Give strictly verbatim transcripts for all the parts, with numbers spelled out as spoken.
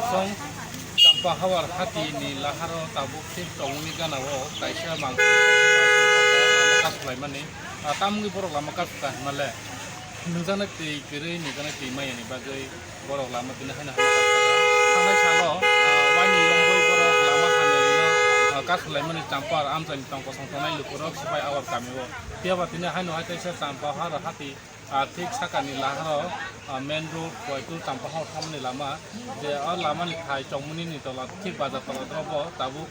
Song Champahawar hati ni laharo tabuk thik tongmani gana o kaisa mangpili kasu laimani, ah, tamni borok lama kasu ka hwnmale. Nukjaknai twi kwrwi, nukjaknai twi maya ni bagwi borok lama tini haino hama kha. Thangnai salo, ah, waini yongwi borok lama hamya rino, ah, kasu laimani Champahawar amchaini tong kosong tongnai lukurok sipai awar kami o. Phiya ba tini haino hai kaisa Champahawar hati, ah, thik sakani laharo, ah, main road Koitul Champahawar thamani lama, je o lamani thai chongmani ni tola thik bazar tola drobo tabuk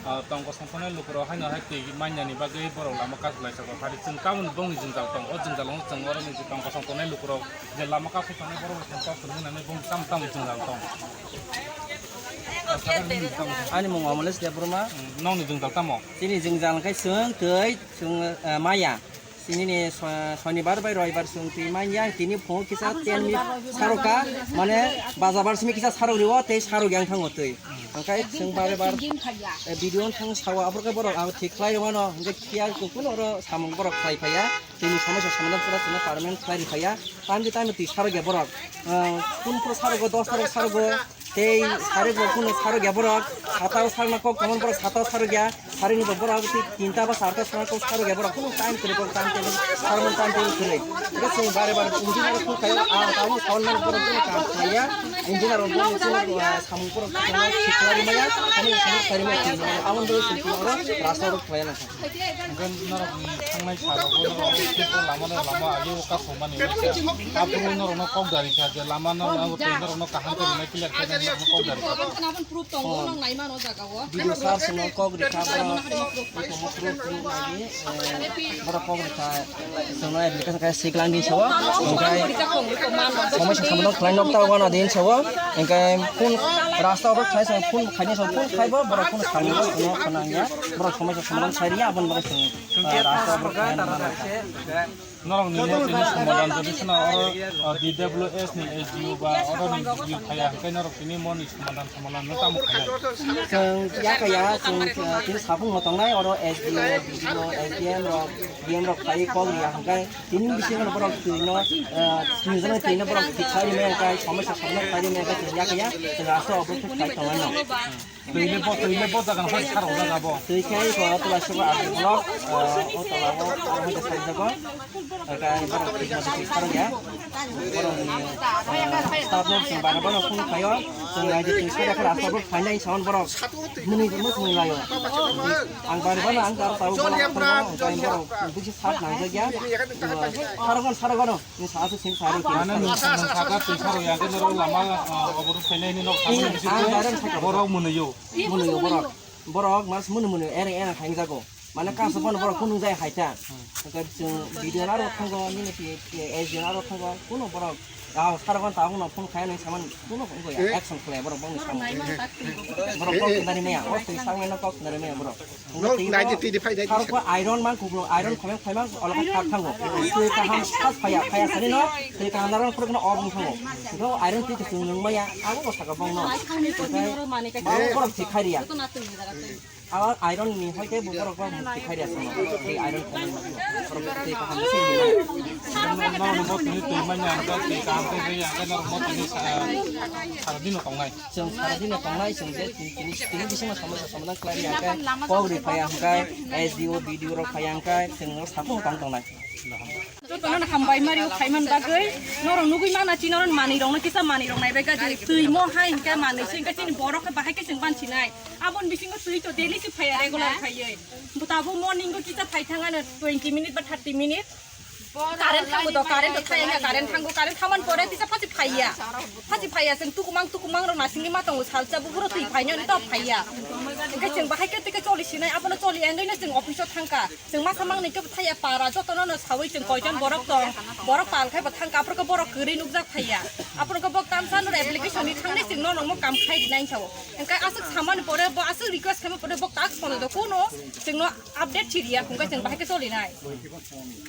Ah, tong kosong tongnai lukurok haino hai twi manyani bagwi borok lama kasu lai sago. Hari chwng tamoni bongni jwngjal tong, o jwngjal wngkha chwng oroni je tong kosong tongnai lukurok je lama kasu tongnai borok bai thang kok kwrwng nani bong tam tam jwngjal tong. Ani mung Amalesh Debbarma. Hmm, nokni jwngjal tamo? Chini jwngjal khe chwng twi chwng, eh, maya. Sinini so-, Sonibar bai Roibar chwng twi manya, tini phungo kisa ten minute saroka, mane baja bar simi kisa sarok rio, tei sarok yang thango twi. Hwnkhe chwng bare bar, eh, video wng thang sao, aphuru khe borok ang thik khlai rwmano, hwnkhe phiya kuphuru oro samung borok khlai phaiya, tini somosya somadhan pura chwngno permanent khlai rw phaiya, tamni tamni twi sarok ya borok, eh, kun phuru sarogo, dos tarok sarogo, Tei sari bo kunu sarok ya borok, sata o sarna kok tongmani borok sata o sarok ya, sari ni bo borok tei tinta ba charta sarna kok sarok ya borok, kunu time kwrwi borok time table sarmani time table kwrwi. Hwnkhe chwng bare bare engineer rok phone khaio, ah, tabuk saui mani borok kunu kam khlaiya, engineer rok bo kunu, ah, samung borok kunu thik khlai maya, samung samung khlai maya, aboni bagwi chwng kunu oro rasta rok khlaiya nang kha. Hwnkhe norokni thangnai salo bo norok tei o lama no lama agi o kasongmani wngkha. Aphuru norokno kok dari kha je lama no, norokno kaham khe rwnai clear khe norokno kok dari kha. Video sir sino kok rikha, borok proof, proof nai di, eh, borok kok rikha, chwngno application khe siklang di sao, hwnkhe somai sa samano khlai nok ta wana din sao, hwnkhe phone rasta o khlai sao, phone khaini sao, phone khai bo borok phone khaini sao, khana ya, borok somai sa samano sai ya, aboni bagwi chwng, eh, rasta o khlai nang. Norokni mo tini somadan jodi kheno oro, o, D W S ni S D O ba oroni D D O phaiya, hwnkhe norok tini moni somadan, somadan no tamo khainai? Chwng yakaya, chwng, uh, tini saphung no tongnai, oro S D O, B D O, S D M rok, D M rok phai kok ya, hwnkhe tini bisingo borok twi no, uh, tini jona twi no borok thik khlai rwmani hwnkhe, somosya somosya khlai rwmani hwnkhe chwng yakaya, chwng rasta o bwkhak khlai tongnai no. Twi le bo, twi le bo jaga no phai sarok jaga bo. Twi khai bo tola soba abo block, o tola o, o hai sai jago. Aka borok twi ma twi sarok ya. Borok ni, eh, staff no sing bara bara phone khayo. Sing ai twi sai kha rasta bo phainai sound borok. Muni mo sing layo. Ang bara bara ang tar tau borok. Ang kai borok. Bisi sat nang jagya. Sarok sarok no. Ni sa aswk sini sa rw khe. Mane nung, nung saka twi sarok ya khe norok lama, ah, oborok khainai ni nok samani bisingtwi borok mwnwi o. Mwnwi o borok. Borok mas mwnwi mwnwi ereng ereng khaingjak o. Mane kaisa bono borok kunung jai hai ta. Hwnkhe chwng video naro thango nini pi, pi, S D O naro thango kuno borok. Ah, sarok tabuk no phone khai nai saman kuno wngya action khlai borok bongni samung. Borok kok nari maya, o twi sangmano kok nari maya borok. Nok naidi tidi phai naidi. Sarok iron man kublo, iron khomem khaimang olo kha thak thango. Twi kaham sas phaya, phaya sani no, twi kaham narang khuruk no ob thango. Twi iron twi twi nung maya, abo bo saka bong no. Twi borok twi khai riya. Abo iron ni hoi tei borok borok twi khai riya sano. Twi iron khomem no. Borok twi kaham sini. No, no, no, twi twi manya, twi kaham twi riya, no, no, twi sa, sa dino tongnai. Chwng sara dino tongnai, chwng je tini, tini, tini bisingo somosya somadhan khlai ya khe, kok ri phaiya hwnkhe, S D O, B D O rok phaiya hwnkhe, chwng saphung tong tongnai. Jotono no hambai mari o phaiman bagwi, norok nugwi mana chini oro manwi rokno kisa manwi rok naibai gaji twi mo hai hwnkhe manwi se hwnkhe chini borok khe bahai khe chwng bansinai. Aboni bisingo twi to daily se phaiya regular phaiwi. Bo tabuk morning o kisa phai thangano twenty minute ba thirty minute. Current thango do, current do thaya, current thango, current thaman pore tisa phasi phaiya. Phasi phaiya, chwng tukumang, tukumang rok nasingni ma tongo, salsa buphuru twi phainani to phaiya. Hwnkhe chwng bahai khe tike choli sinai, abono choli engwino chwng office o thangkha. Chwng masa mangni khe thaya para, jotono no sawi chwng koijon borok tong, borok pal khai bo thangkha, aphuru khe borok kwrwi nukjak phaiya. Aphuru khe bok tamsa no application ni thangnai chwng no nongmo kam khai rinai sao. Hwnkhe aswk samani pore bo aswk request khaima pore bok task pono do kuno chwng no update chiriya, hwnkhe chwng bahai khe choli nai.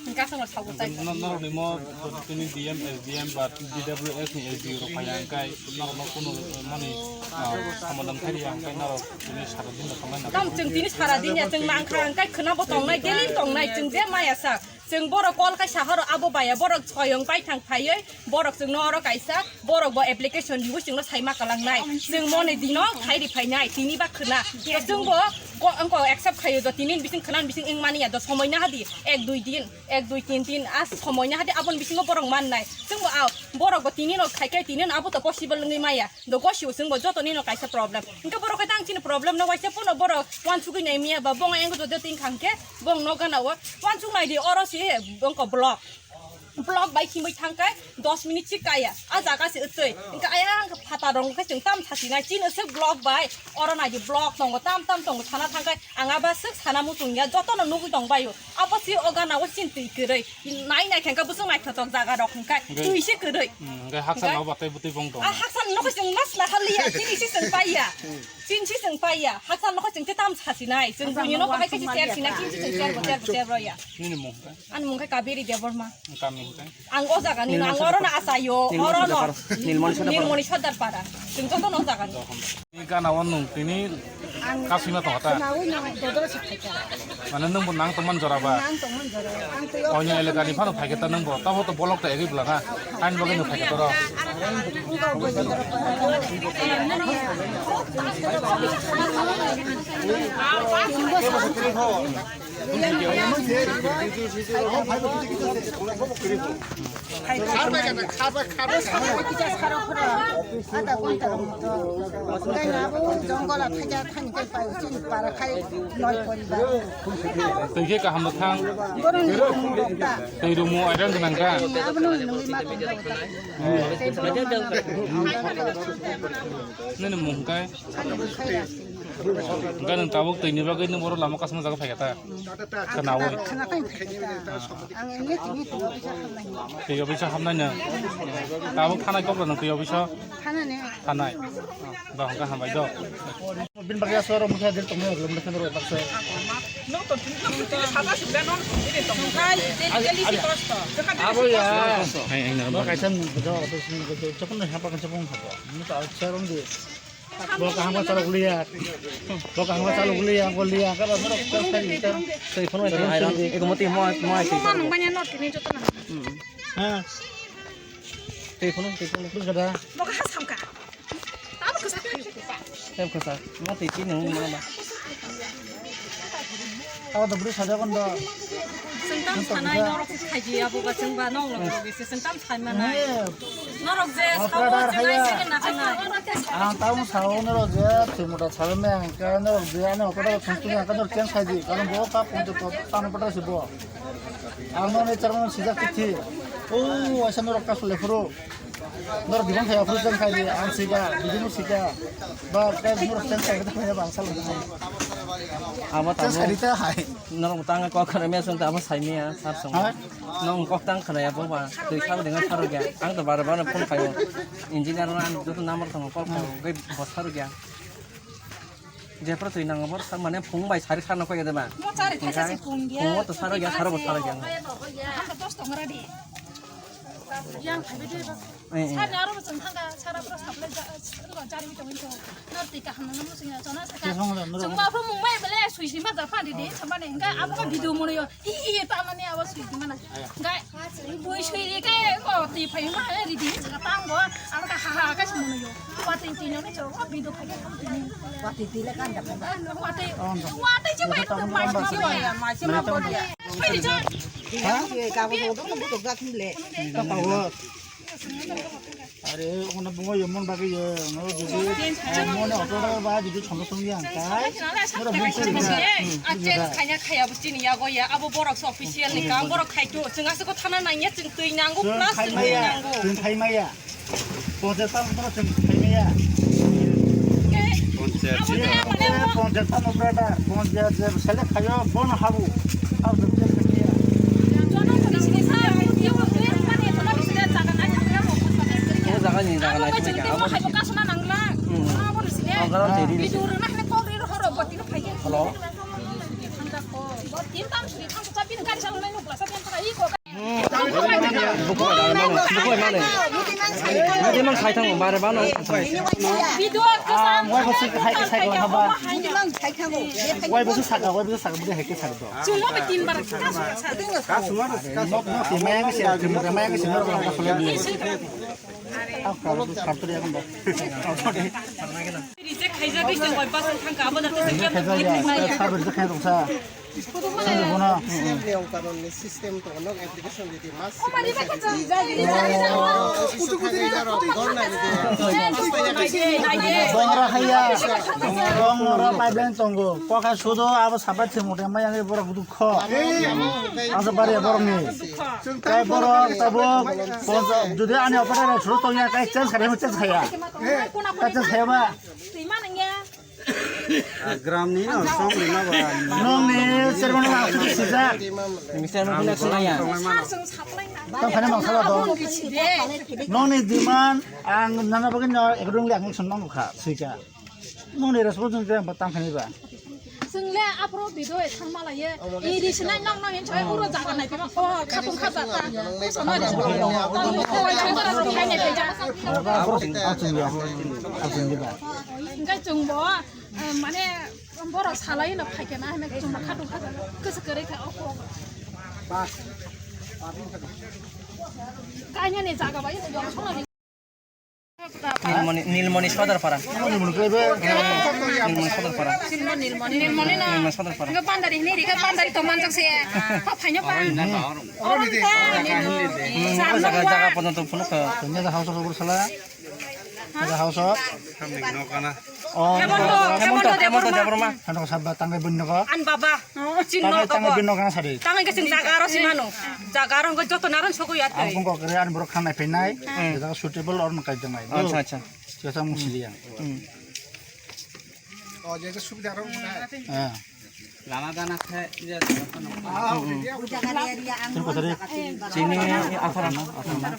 Hwnkhe aswk no sago chai. No, norok ni mo tini D M, S D M ba D W S ni S D O rok phaiya, hwnkhe norok no kuno mani, ah, somadan khai riya, hwnkhe norok tini sara din rok tongnai na. Tam chwng tini sara din ya, chwng mangkha, hwnkhe khwna bo tongnai, daily tongnai, chwng je maya sak. Chwng borok call khe sahoro abo baya borok soyong baithang phaiwi borok chwngno oro kaisa borok bo application riwi chwngno saima kalangnai. Chwng moni dino khai ri phainai tini ba khwna. Chwng bo ko-, wngko accept khaio do tini bising khwna bising wng mani ya do somoi na hadi ek dui din, ek dui tin din a somoi na hadi aboni bisingo borok mannai. Chwng bo a borok bo tini no khai khai tini no abo to possible wngwi maya. Do gosio chwng bo joto nino kaisa problem. Hingke borok khe tang chini problem no waisa pono borok wansugwi nai miya ba bong ayang jodi ting khang khe bong no gana o wansuk nai di oro si bong ko block. Block bai khimui thang kai dos minute si kaya. A jaga si utui. Hingke ayang phata rong khe chwng tam thasi nai chini se block bai oro nai di block tongo tam tam tongo sana thang kai ang aba sik sana muchung ya joto no nugui tong bai o. Abo si o gana o chin twi kwrwi. Nai nai khe hwnkhe bwswk naithotok jaga rok hwnkhe twi se kwrwi. Hmm, hwnkhe haksa no batai bwtwi bong tong. Ah, haksa no khe chwng mas na haliya, chini si chwng paiya. Chini si chwng paiya. Haksa no khe chwng te tam sa sinai. Chwng buini no bahai khe cher sinai, chini si chwng cher bo cher bo cher bo ya. Nini mung hwnkhe? Ani mung khe Kabiri Debbarma. Kami hwnkhe? Ang o jaga ni, ang oro no achaio, oro no. Nilmoni Sodar Para. Nilmoni Sodar Para. Chwng joto no o jaga ni. Ni gana o nwng tini kasima tongo ta? Khwnaui no dodoro se phaikha. Mane nwng bo nang tongman jora ba? Nang tongman jora. Ang twi o Onya elaka ni phano phaikha ta nwng bo? Tabo to bolok ta egwi bwla na. Ain bagwi nwng phaikha toro. Buka buka dodoro pa. Kharbai kana, kharbai, kharbai kana. Ada konta rong to. Ngai na bo jongol a thaja thani kai pai chin para khai noi poribar. Tei khe kaham no thang. Borok ni rong rok ta. Tei rumo airang gwnang ka. Abo no nungwi ma tong ta. Nini mung kai? Ani mung kai ya. Hwnkhe nwng tabuk twini bagwi nwng oro lama kasma jaga phaikha ta? Khwnaui. Khwna khai phaikha ta. Ang emni tini twi office o hamnai. Twi office o hamnai nwng? Tabuk thanai kok rw nwng twi office o? Thanani. Thanai. Ba hwnkhe hambai do. Bini bagwi aswk oro mokhe adir tongmani rwlwk mokhe norok baksa. Nwng to tini to tini sata sibla non tini tong. Nwng khai daily daily si kosto. Abo ya. Nwng kaisa nwng bujo office ni bujo chapun no hapa kan chapun hapa. Nwng to chair on di. Bo kaham ka chalok liya. Bo kaham ka chalok liya, bo liya, ka ba norok ka kari ka. Tei phone tei hai ram, eko moti mo mo ai tei. Ma nang manya not kini joto na. Ha. Tei phone, tei phone. Bus kada. Bo ka hasam ka. Tabo ka sa. Tei ka sa. Ma tei tini mo ma. Abo to bwrwi sajak on do. Chwng tam sanai norok khaidi abo ba chwng ba nong nong rok se chwng tam sai manai. Norok je sao chwng ai se na kanai. Ang tamo sao norok je thwi mota sabai me ang ka norok je ano opor thang thang ka norok cheng sai di karon bo ka pon to tamo pata se bo. Ang no ne charman sijak tithi. O aisa norok ka sule phuru. Norok dibang khai aphuru cheng khai di, ang sika, bidino sika. Ba, kai norok cheng khai di, ba, ang salo. Amo tamo. Cheng khai di ta hai. Norok tang kok khana me song tamo sai me ya, sar song. Ha? Nong kok tang khana ya bo ba, twi sabo dengan saro ya. Ang to bar bar phone khayo. Engineer na joto number tong call khayo, gai bo saro ya. Jepra twi nango bor sa mane phung bai sari sarno koi de ba. Mo chari thaisa si phung ya. Phung to saro ya, saro bo saro ya. Ang to dos tong ra di. Yang phai de ba. Eh, eh. Sari aro bo chang thanga, sara pro saplai ja, ro jari mi to mi to. Nor ti ka hamna mo sing ya, chona sa ka. Chuma phung mung bai bele sui si ma da phan di di, chama ne ga abo ka video mo yo. Hi hi ta mane abo sui di mana. Ga bui sui di ka ko ti phai ma di di, chaka tang bo. Abo ka ha ha ka si mo yo. Watwi twi nang nai chwng o bidu phai khe twi nang. Watwi twi le kan da phai. Watwi, watwi je bai rok mai twi je bai ya, mai se ma bo ya. Phai di chwng. Ha? Ye ka bo do ko do ga khum le. Ka pa wo. Are, ono bungo ye mon bagwi ye, no jodi, mon auto ba jodi chholo song yang kai. Oro bung song ya. A chen khanya khaya bo chini ya go ya, abo borok se official ni ka, borok khai to, chwng ase ko thana nang ya, chwng twi nango, plus chwng twi nango. Chwng khai maya. Ponchayat tamo bono chwng khaimaya. Ponchayat. Ponchayat tamo brother, ponchayat je select khayo bono habu. Habu je khaimaya. O jaga ni jaga nai thangya. Hmm. Hello. Bukoi mano. Bukoi mano. Bukoi mano. Bukoi mano. Bukoi mano. Video ka. Ah, wai bwswk hai, hai, hai, hai, hai. Wai bwswk saka, wai bwswk saka, bwswk hai khe saka do. Chungo ba tin bar ka saka. Nok, nok, maya khe saka, maya khe saka, nok, nok, nok. Tap karo, tap karo, ya, kan, dah. Reject khaijak, guys, tong bai bus thang ka, abo da to se khaijak, ya, sabar je khai roksa. Sini bono. Sini ang karon ni system to nok application di mas. Bongra haya. Bongra pipeline tongo. Kokha sudo abo sapai thwngmung de maya ni borok dukho. Asa bari borok ni. Kai borok tabuk. Jodi ani opor suru tongya kai change kare change khaya. Kai change khaya ba. Gram ni no song ni no ba. Nong ni chairman ma sudu sijak. Minister ma bula sunaya. Tam khana mang sala do. Nong ni demand ang nana bagin no ekdong le ang action mang kha sika. Nong ni response ang tam khani ba. Sung le apro bido e thang mala ye. I ri sinai nong nong in chai uro jaga nai pima. Oh, khatung kha jata. Sono ri sinai. Tang ko wai chai jara ro khai nai pija. Engkai chwng bo, eh, mane, borok salai no phai khe na, hwnwi chwng bo khatung kha jata. Kwchwk kwrwi kha o kok. Kanya ni jaga bai no jong sona ni. Nilmoni, Nilmoni Sodar Para. Nilmoni Sodar Para. Nilmoni na. Nilmoni Sodar Para. Enggak bandari ini, enggak bandari teman cek sih. Apa hanya pan? Oro ni ta, ni no. Hmm, jaga, jaga pon to phunuk ka. Kanya da house of sala. Kanya house of. Oh, Hemonto, Hemonto, Hemonto Debbarma. Hano sabba tangbe bunno ko. An baba. Chinno tangbe bunno kana sari. Tangbe ke sing jaga aro simano. Jaga aro ko joto naran soko yat. Ang ko kare an borok khanai phenai. Jaga suitable or makai jangai. Acha, acha. Jasa musiliya. Hmm. Oh, jadi subida aro makai. Ah. Lama gana khe iya. Chini aphara na, aphara na.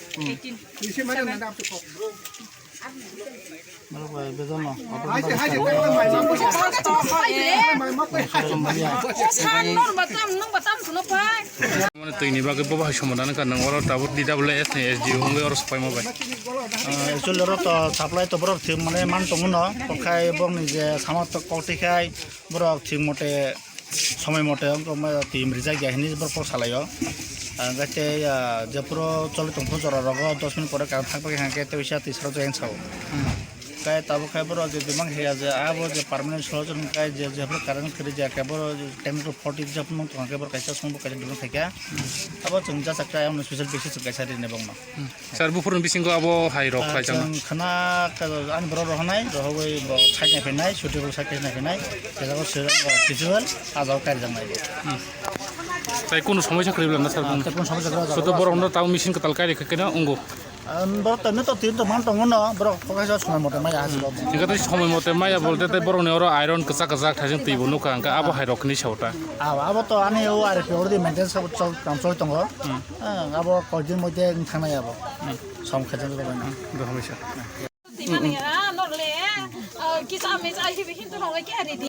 Mane twi ni bagwi bo bahai somo dana ka nang oro tabuk D W S ni S D O wngwi oro swpaima bai. Actually oro to supply to borok thik mane man tongo no, okhai borok ni je sama to kok tikhai borok thik mote Somoi mote wngkha ma twi rijak ya hinwi borok kok salaio. Ang khe tei, ah, jephuru choli tongphuru jora rogo dos minute pore current thang bagwi hwnkhe tei uaisa twi sarok jai sao. Khe tabuk khe borok je demand khe ya je abo je permanent solution khe je jephuru current kwrwi jaya khe borok ten to forty jab nung tongkha khe borok kaisa songbo kaisa demand khaikha. Abo chwng jasa khe ayang special basis chwng kaisa rini bongno. Sir, buphuruni bisingo abo hai rok khlaijak. Chwng khna ani borok rohornai, rohorwi bo side nai phainai, suitable side nai phainai, khe jago sir, feasible, ah jago kaijaknai. Tai kunu somosya kwrwi bwla na sir? Ah, tai kunu somosya kwrwi bwla. Sudu borok no tamo machine kwtal kai rikha keno wngo. Borok to no to tin to man tongo no, borok kokhaisa somoi mote maya hasi rok. Hingke tai somoi mote maya bolte tai borok ni oro iron kwchak kwchak thaising twi bo nukha, hingke abo hai rok ni sao ta. Abo, abo to ani o R P already maintenance chol, chol, chol tongo. Hmm. Ah, abo koi din moite wng thangnai abo. Hmm. Som khaijak rok bai no. Hmm. Dohor bai sa. Twi mani, ah, nok le, ah, kisa me sa hibi hintu nok le kya ready.